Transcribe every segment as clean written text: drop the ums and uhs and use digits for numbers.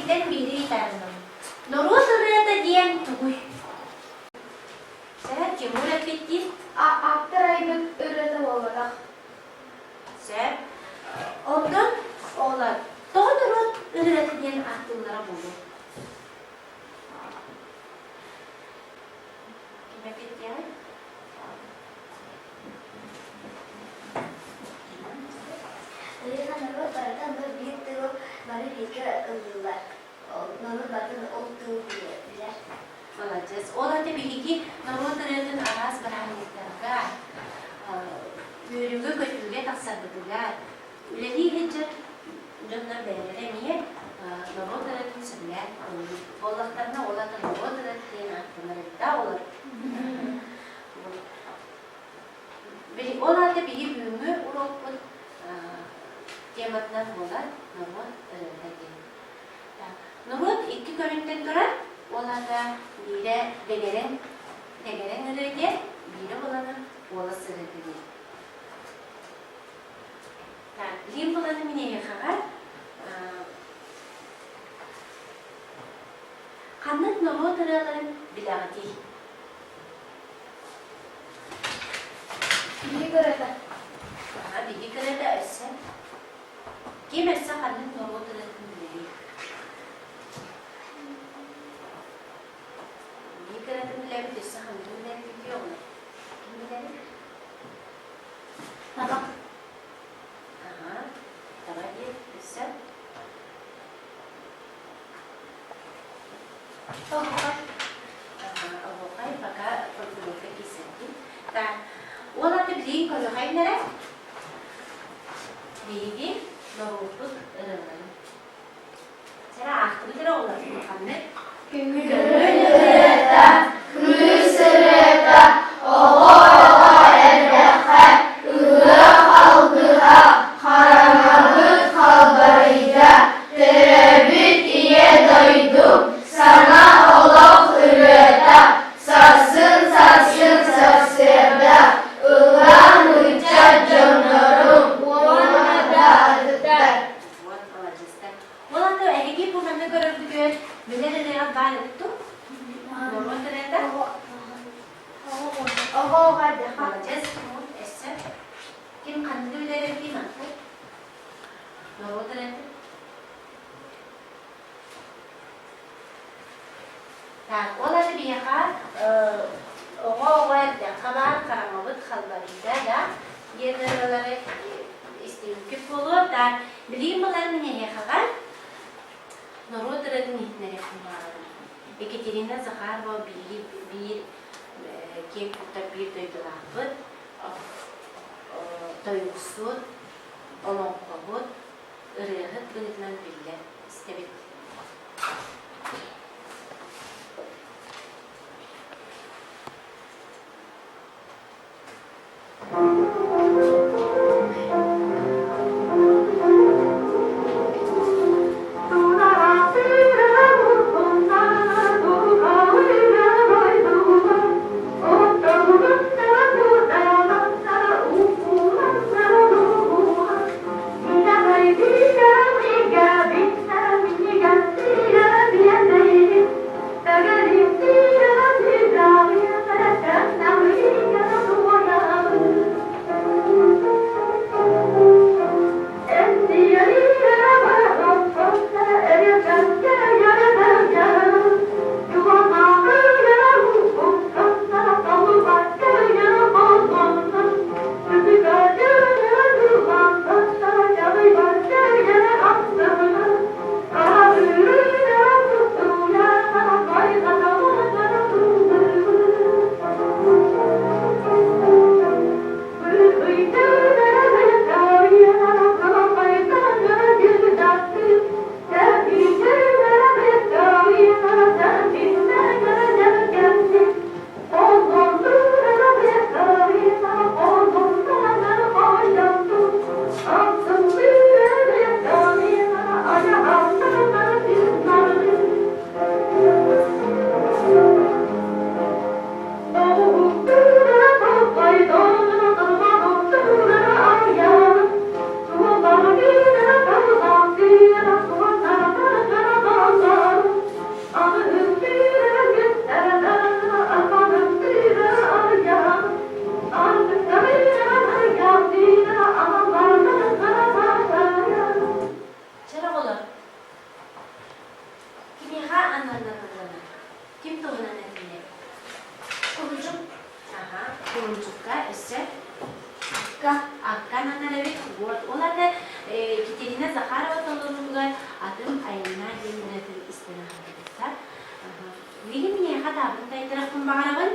эһигиттэн биири ыйытарым. Норуот ырыата диэн тугуй? Сөп, Тимур эппиттиир. Ааптар айбыт ырыата буолбатах. Сөп. Онтон оҕолор тоҕо норуот ырыата диэн ааттыыллара буолуо? Ким эппиттиэҕэй? Ырыа норуот барыта бу биир тылы бары бииргэ ыллыыллар. Норуот барытын ол тыл билэр. Маладьыас. Ол аты биһиги норуот ырыатын араас бырааһынньыктарга, үөрүүгэ-көтүүгэ тахсарбытыгар үлэлии сылдьар дьоннор бэйэлэрэ эмиэ норуот ырыатын сөбүлээн ыллыыр буоллахтарына, ол аты норуот ырыата диэн ааттанар эбит да олор. Ол аата биһи бүгүҥҥү уруокпут тематынан буолар норуот ырыата диэн. Норуот икки көрүҥтэн турар, ол аата биирэ дэгэрэҥ, дэгэрэҥ ырыа диэн, биирэ буолана куолас ырыата диэн. Так, билим буланы мин эйиэхэҕэ ханнык норуот ырыаларын билэҕитий? Биһиги кырата. Аха, биһиги кырата өссө. Ким өссө ханнык норуот ырыатын билэрий? Биһиги кыратын билэбит, өссө ханныгын билэрбит оҕолор? Ким билэрий? Таба. Аха, таба диэн өссө. Оһуохай. Оһуохай пока фольклорга киирсэргин. Так, ол аты билигин көрүөхайнара биһиги норуоппут ырыаларын. Сара аахтыбыт эрэ оҕолор ханнык? Көҥүл ырыата, кыыс ырыата, оҕо-оҕо эрдэххэ, ыһыах алгыһа, хараҥабыт халбарыйда, төрөөбүт ийэ дойду, саҥа олох ырыата, сарсын сарсын сарсыарда, ыллаан ыччат дьоннорум уонна да атыттар. Вот, маладьыастар. Ол аты эһиги бу манна көрөргүтүгэр билэр ырыаҕыт баар эбит дуу? Норуот ырыата? Оҕо оҕо эрдэххэ. Маладьыас. Өссө ким ханныгы билэр эбитий манты? Норуот ырыата? Так, ол аты биһиэхэ оҕо-оҕо эрдэххэ баар хараҥабыт халбарыйда да диэн ырыалары истибиккит буолуо. Так, билигин былаан мин эһиэхэҕэ норуот ырыатын иһитиннэриэхпин баҕарабын. Екатерина Захарова биир, биир киэҥ туттар биир дойдулаахпыт, тойуксут, олоҥхоһут, ырыаһыт быһыытынан биллэр истэбит. ананар ылланар? Ким туһунан этиннэ? Кулунчук. Аха, кулунчукка өссө Акка. Акка ананар эбит. Вот. Ол ата Екатерина Захарова толоруутугар атын айаннаа диэн ырыатын истэн аһарбыттар. Билигин миэхэ таабын тайтарахпын баҕарабын.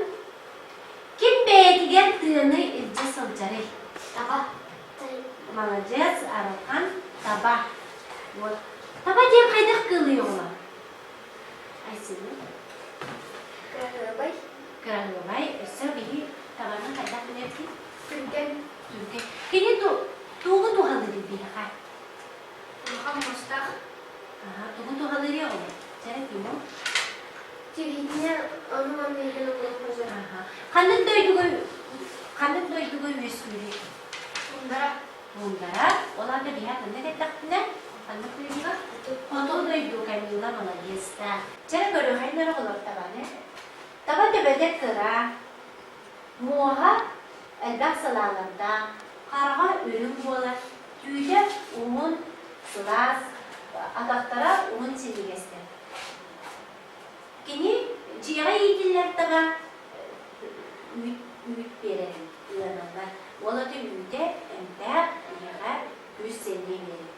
Ким бэйэтигэр тыаны илдьэ сылдьарый? Таба. Молодец, Арылхан. Таба. Вот. Таба диэн хайдах кыылый оҕолор? Айсыны. Кыраһыабай. Кыраһыабай. Өссө биһи табаны хайдах билэргит? Түргэн. Түргэн. Кини тугу туһалыыр биһиэхэ? Улахан муостаах. Аха, тугу туһалыырый оҕолор? Чэ, Тимур. Тириитинэн ону-маны иһэн оҥоруохха Аха. Ханнык дойдуга ханнык дойдуга үөскүүрүй? Тундара. Тундара. Ол аата биһи атыннык эттэхпинэ, ханнык дойдуга? Хоту дойду Камила молодец да. Чэ, көрүөххэ оҕолор табаны. Таба төбөтө кыра, муоһа элбэх салаалардаах, хараҕа үрүҥ буолар, түүтэ уһун, сылаас, атахтара уһун синньигэстэр. Кини дьиэҕэ иитиллэр таба үүт, үүт биэрэрин ыаналлар. Ол аты үүтэ эмтээх, ийэҕэ күүс-сэниэ биэрэр.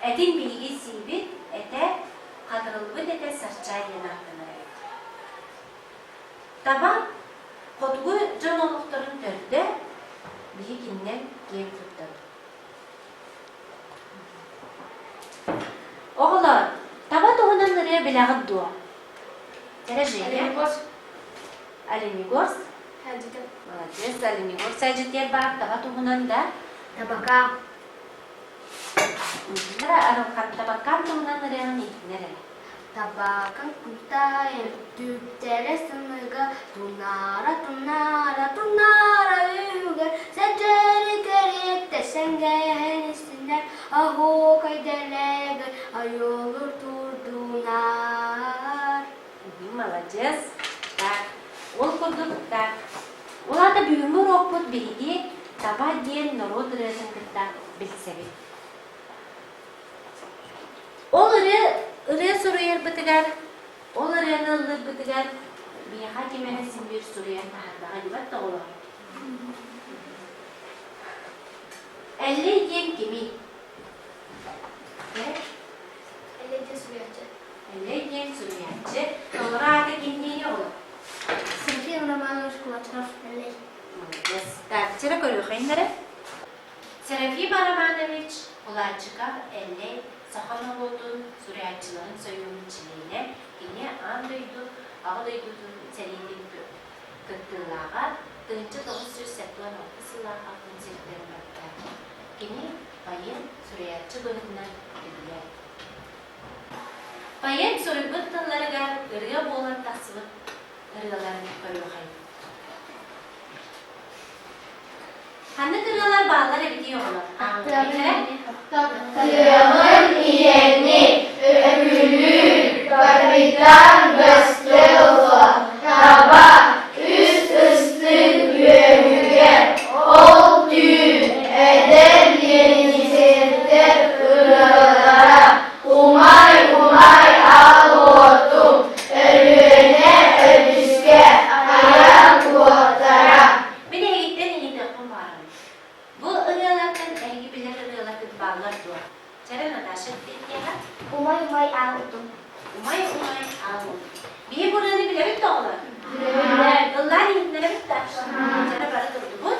Этин биһиги сиибит, этэ, хатырыллыбыт этэ сарчаай диэн ааттанар эбит. Таба хотугу дьон олохторун төрдө биһи кининэн киэн туттабыт. Оҕолор, таба туһунан ырыа билэҕит дуо? Кэрэ Женя. Оленегорск. Оленегорск. Садьытын. Молодец, Оленегорск садьытыгар баар таба туһунан да? Табака. Арылхан табаккам туһунан ырыаҕын иһитинэр эрэ. Табаакан кутайын түптэрэ сыныга тунаара тунаара тунаара үгэр сэдьэри кэриэтэ сэнгэһэн истинэр оһуокай дэлэгэй ойуулур турдунар. Молодец. Так, ол курдук так. Ол аата бүгүҥҥү уруокпут биһиги таба диэн норуот ырыатын кытта билсэбит. Ол ырыа, ырыа суруйарбытыгар, ол ырыаны ыллыырбытыгар биһиэхэ ким эрэ син биир суруйан таһаардаҕа диэбэт да оҕолор. Эллэй диэн кимий? Эллэй диэн суруйааччы. Эллэй диэн суруйааччы. Толору аата ким диэни оҕолор? Сергей Романович Кулачков Эллэй. Молодец. Так, вчера көрүөххэ Серафим Романович Кулачиков Эллэй саха норуотун суруйааччыларын сойууһун чилиэнэ, кини аан дойду Аҕа дойдутун сэриитин кыттыылааҕа 1976 сыллаах алтын сиртэн барда. Кини поэт, суруйааччы быһыытынан биллэр. Поэт суруйбут тылларыгар ырыа буолан тахсыбыт ырыаларын көрүөхэй. Ханнык ырыалар бааллар эбитий оҕолор? Тыаҕын ийэни өкүлүүр капитан Гастелло таба үс ыстык үөһүгэр ол түүн эдэр Ленисеттэр ырыалара умай-умай аал уотум Өлүөнэ өрүскэ айан уоттара Мин эһигиттэн ыйытыахпын баҕарабын. Бу ырыалартан эһиги билэр ырыаларгыт бааллар дуо? Чэрэ Наташа диэхэ. Умай-умай аал утум. Умай-умай аал утум. Биһи бу ырыаны билэбит да оҕолор? Ыллаан иһитиннэрэбит да? Чэрэ бары турдубут.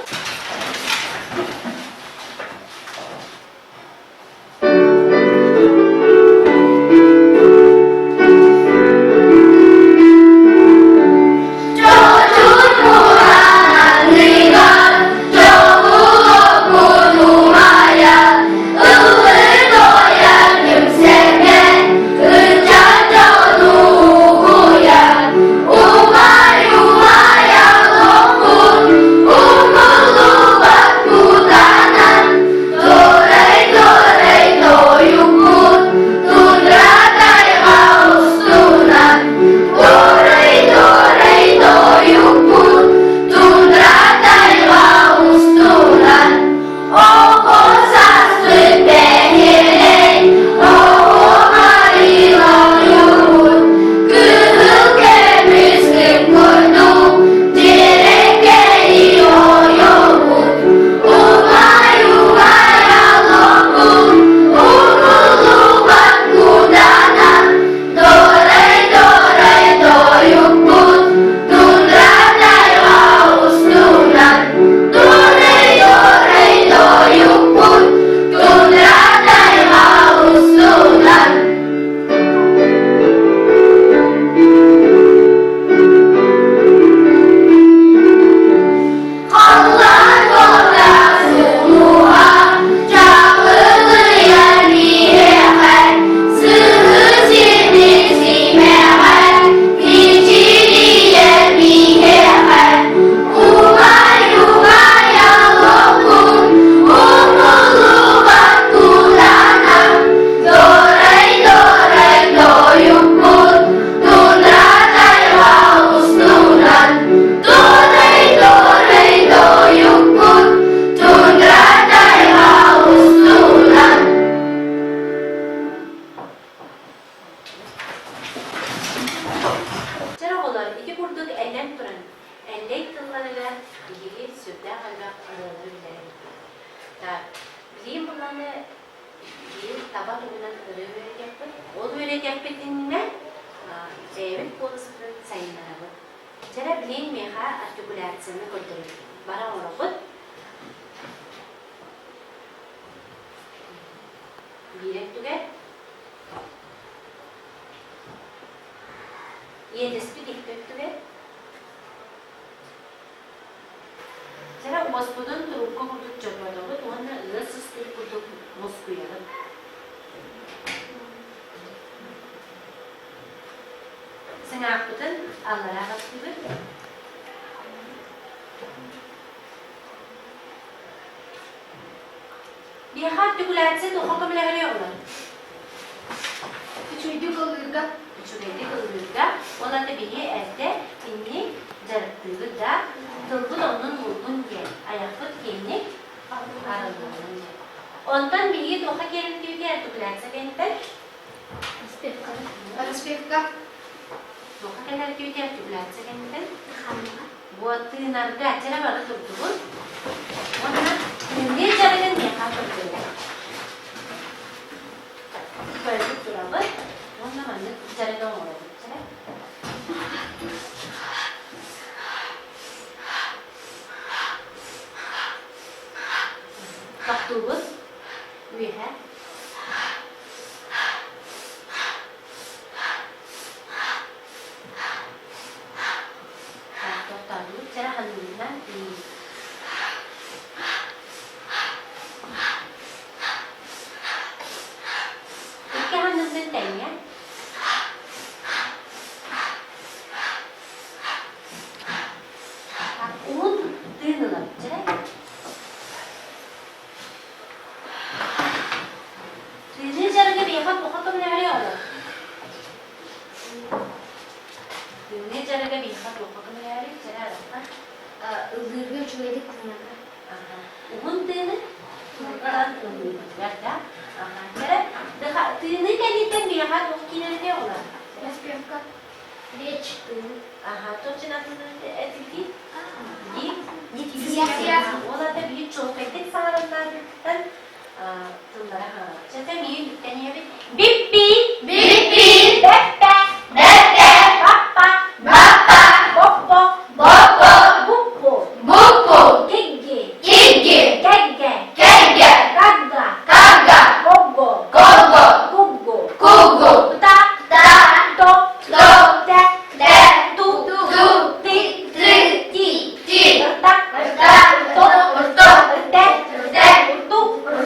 Чэр оҕолор, ити курдук этэн туран, Эллэй тылларыгар биһиги сүрдээх элбэх ырыалары билэр эбиппит. Так, билиим булланы биир таба туһунан ырыа үөрэтиэхпит. Ол үөрэтиэхпитинэ бэйэбит куоласпытын сайыннарабыт. Чэрэ билиим миэхэ артикуляцияны көрдөрөр. Бары оҥоробут. Биир өттүгэр Иэдэспит икки өттүгэр Чэрэ уоспутун турукка курдук чорботобут уонна ыас сыстыыр курдук мускуйабыт. Сыҥаахпытын аллара баттыыбыт. Биһиэхэ артикуляция туохха көмөлөһөрүй оҕолор? Үчүгэйдик ыллыырга. Үчүгэйдик ыллыырга. Ол аты биһи эрдэ инник дьарыктыыбыт да, тылбыт оннун булбун диэн, айахпыт киэҥник арыллыбын диэн. Онтон биһиги туохха киэрэлтиибитий артикуляция кэнниттэн? Распевка. Распевка. Туохха кэлэртиибитий артикуляция кэнниттэн? Бу тыынарга чэрэ бары турдубут. Уонна тыыныы дьарыгын миэхэ көрдөрөр. Көрбүт турабыт уонна маннык дьарыгы оҥоробут. Чэрэ. Тохтуубут. Үөһэ. Тохтоотубут чэрэ ханныгынан Икки ханныбытын тэҥҥэ Уһун тыын ылабыт чэрэ Тыыныы дьарыгы биһиэхэ туохха көмөлөһөрүй оҕолор? Тыыныы дьарыга биһиэхэ туохха көмөлөһөрүй? Чэрэ арахха. Ыллыырга үчүгэйдик тыынарга. Уһун тыыны туһуттан ыллыыргар да. Чэрэ тыыныы кэнниттэн биһиэхэ туох киирэрий оҕолор? Распевка. Речь тыын. Аха, туох этибитий? Дикция. Ол ата биир чуолкайдык саҥаралларыттан тыллара хаалар. Чата миин үктэниэбит. Биппи! Биппи! Бэппэ! Бэппэ! Баппа! Баппа! Боппо! Боппо! Буппу! Буппу! Кигги! Кигги! Кэггэ! Кэггэ! Кагга! Кагга! Гогго! Гогго! Куггу! Куггу! Та! Та! То! То! Тэ! Тэ! Ту! Ту! Ты! Ты! Ти! Ти! Та! Та! То! То! Тэ! Тэ! Ту!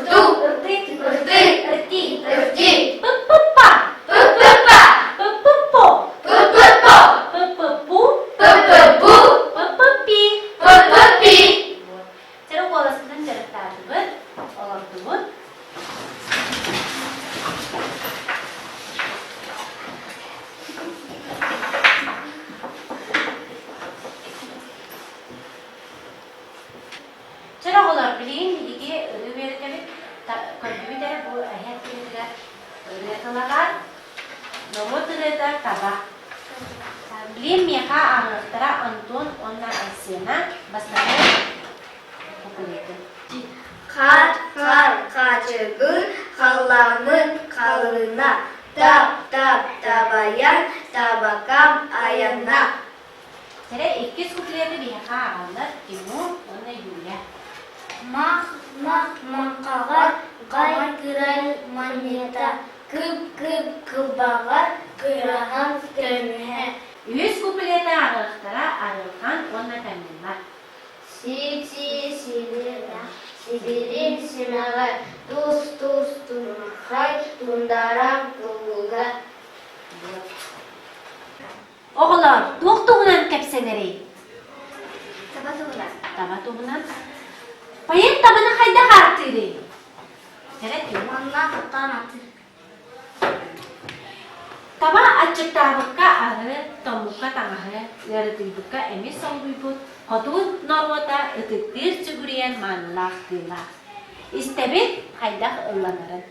Ту! Рты! Рты! Рти! Рти! П-п-па! П-п-па! П-п-по! П-п-по! П-п-пу! П-п-пу! П-п-пи! П-п-пи! Вот. Чара куоласпытын дьарыктаатыбыт, олордубут. Чэр оҕолор, билигин биһиги ырыы үөрэтэбит, көрдүбүт эрэ бу эһэ тыытыгар ырыа тыла баар. Норуот ырыата таба. Билигин миэхэ ааҕыахтара Антон уонна Айсена бастакы куплетын. Хаар-хаар хаачыгыр халлааммыт халыҥына, Тап-тап табайан табакам айанна. Сэрэ иккис куплеты биһиэхэ ааҕаллар Тимур уонна Юля. Мах-мах маҥхаҕар гай кырай манньыта, Кып-кып кылбаҕар кыраһан көмүһэ. Үһүс куплеты ааҕыахтара Арылхан уонна Камилла. Сибирин симэҕэ, тус-тус тунхай тундарам кылыга. Оҕолор, туох туһунан кэпсэнэрий? Таба туһунан. Таба туһунан. Поэт табаны хайдах ааттыырый? Манна куттаан аты. Таба аччыктаабыкка аһы, тоҥмукка таҥаһы, ыарытыйбыкка эмис солбуйбут хотун норуота ытыктыыр сүгүрүйэр маанылаах кыылаах. Истэбит хайдах ылланарын.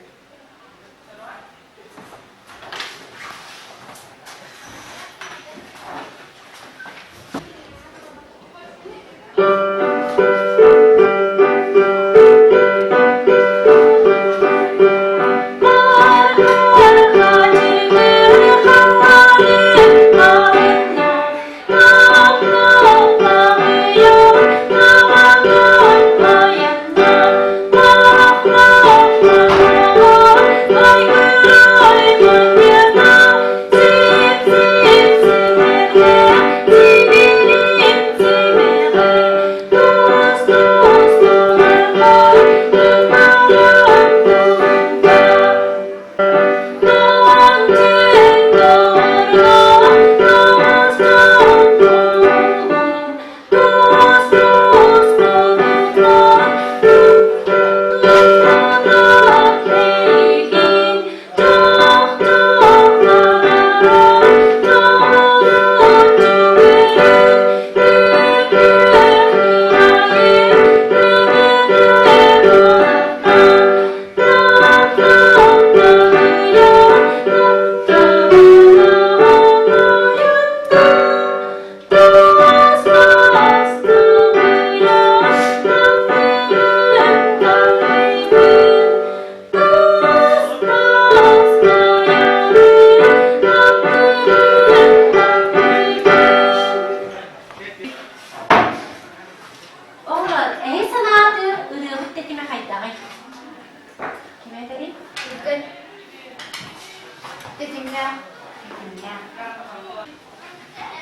Ыллаа.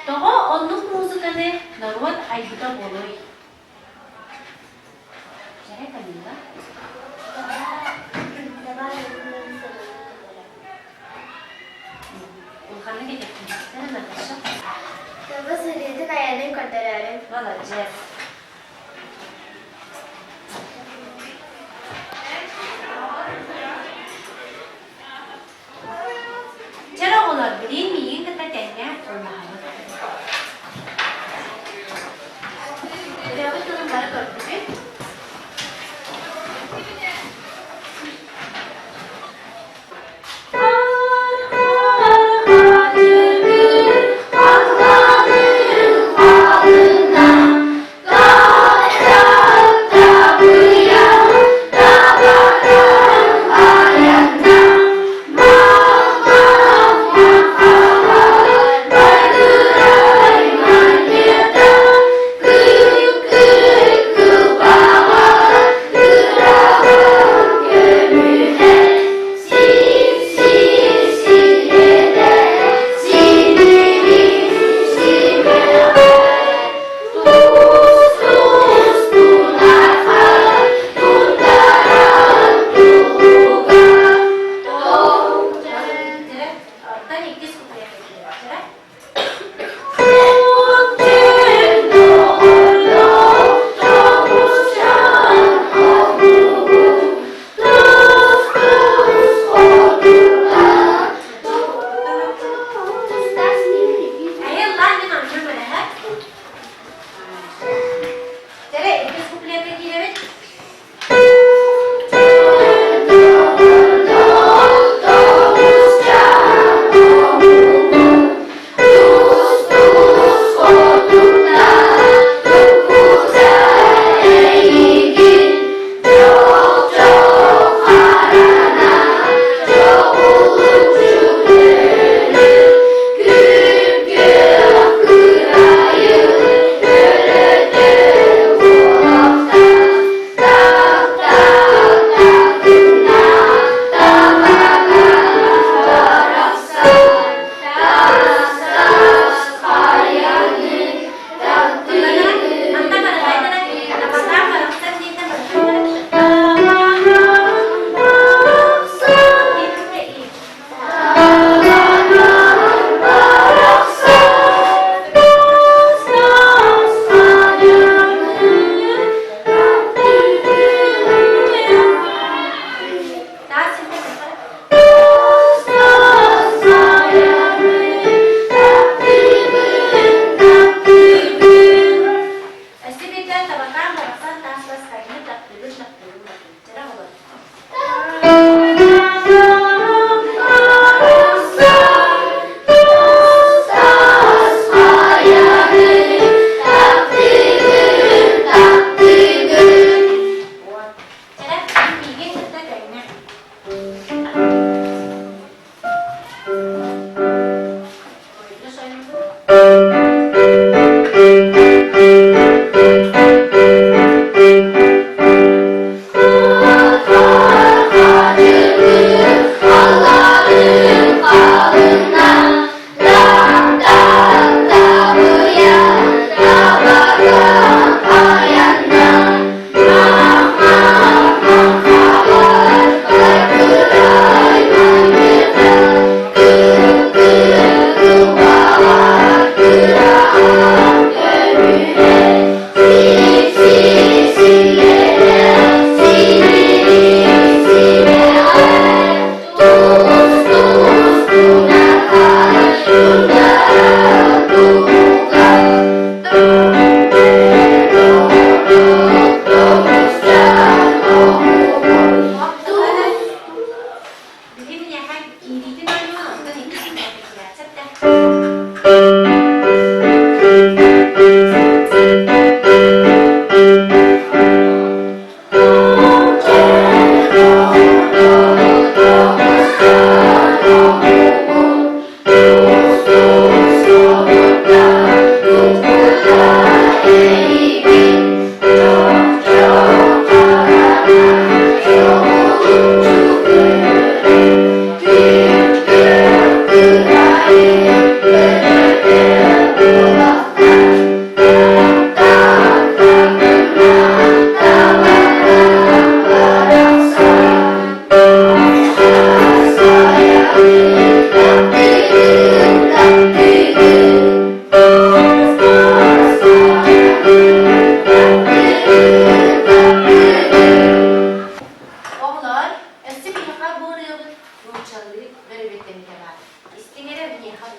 Тоҕо оннук музыканы норуот айбыта буолуой? Чэ, Камила. Улаханнык этиэхтээхтэр, Наташа. Таба сырыытын айанын көрдөрөөрү. Молодец. Чэр оҕолор, билигин миигин кытта тэҥҥэ ыллаһабыт. Ырыабыт тылын бары көрдүгүт. Оттон иккис куплет киирэр. Айыллаан мин амжым бэлэһэ. Тере иккис куплетка киирэбит.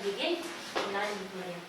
билигин наан иһитиннэриэм.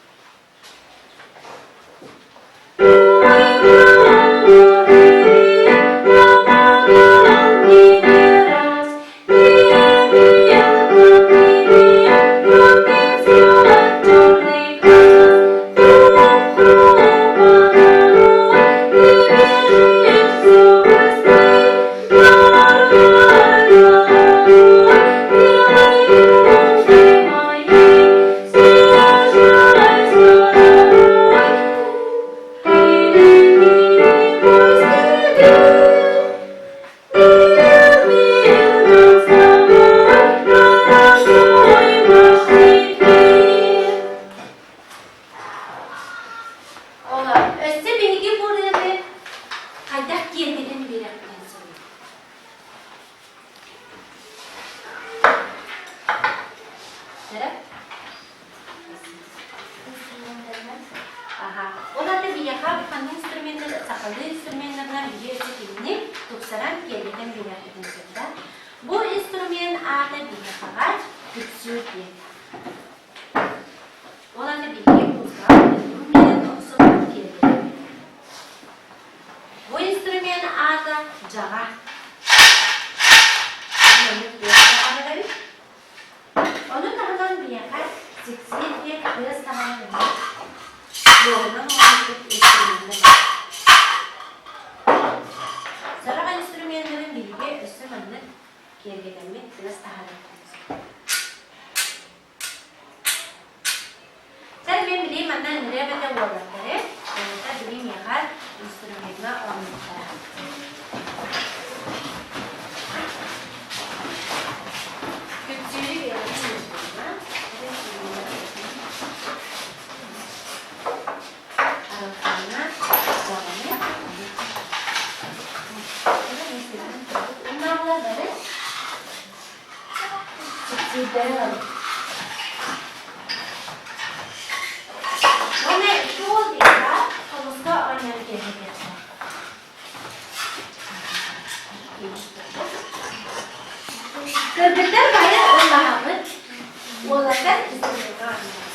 Олор өссө биһиги бу ырыаны хайдах киэргэтэн биэрэхпитин сөбүй? Аха. Ол аты биһиэхэ ханнык инструменнар сахалыы инструменнарынан биһи өссө кинини тупсаран киэргэтэн биэриэхпитин сөп да. Бу инструмент аата биһиэхэҕэ күпсүүр диэн. Ол аты биһиги музыкаҕа инструменын охсон киэргэтэн Бу инструмент аата дьаҕа. Ону таһынан биһиэхэ сиксиир диэн тыас таһаарар туоһунан оҥоһуллубут инструменнар баар. Сорох инструменнарын биһиги өссө маннык киэргэтэммит тыас таһаарыахпытын сөп. Чэ, мин билим манна ыҥырыам этэ уолаттары, уолаттар билим миэхэ инструмеҥҥа оонньуохтара. Күпсүүрү биэрэбин Ньургуҥҥа, Арылхаҥҥа, Даҕаны, Умнааллар бары. Сиирдэри ылабыт. Уонна икки уол биэхэ хомуска оонньоон киэргэтиэхтэрэ. Кыргыттар бары ыллаһабыт, уолаттар инструмеҥҥа оонньообут.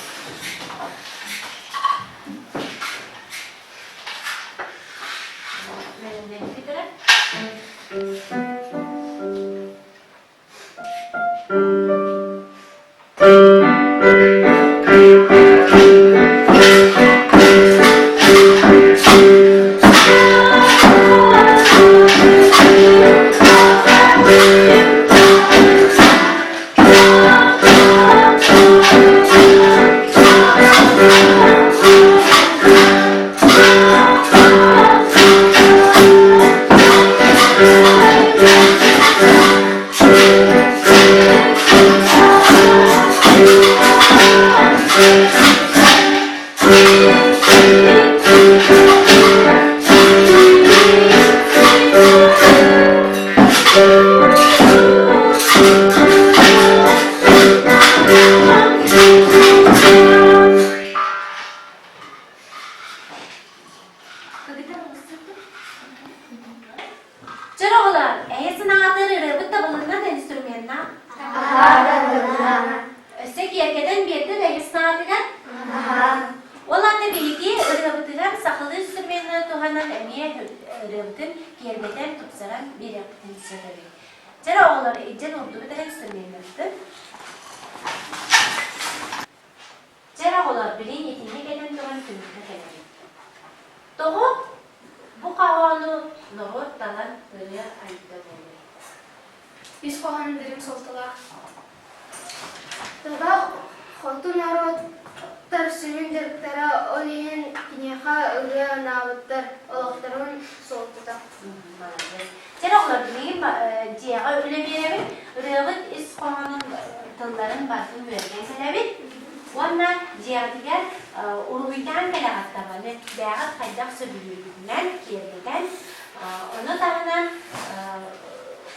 Бэлэмнэммит эрэ. Чэр оҕолор, эһи санаатыр ырыабыт табылыннан инструменнаах? Өссө киэргэтэн биэрдин эһи санаатыгар? Ол аны биһиги ырыабытыгар сахалыы инструмены туһанан эмиэ ырыабытын киэргэтэн, тупсаран биэриэхпитин сөп эбит. Чэр оҕолор, илдьэн уурдубут эрэ инструменнарбытын. Дьэ эрэ оҕолор, билигин итиннэ кэлэн туран түмүккэ кэлэбит. Тоҕо бу хоһоону норуот талан ырыа айда буолуой? Ис хоһоон дириҥ суолталаах. Таба хоту норуоттар сүрүн дьарыктара, ол иһин киниэхэ ырыа анаабыттар, олохторун суолтата. Молодец. Дьэ эрэ оҕолор, билигин дьиэҕэ үлэ биэрэбит, ырыабыт ис хоһоонун тылларын барытын үөрэтэн кэлэбит уонна дьиэҕитигэр уруһуйдаан кэлэҕит даҕаны бэйэҕит хайдах сөбүлүүргүтүнэн киэргэтэн, ону таһынан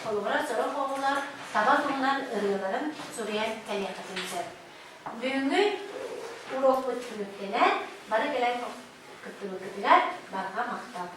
холобура сорох оҕолор таба туһунан ырыаларын суруйан кэлиэххитин сөп. Бүгүҥҥү уруокпут түмүктэнэн, бары кэлэн кыттыбыккытыгар барҕа махтал.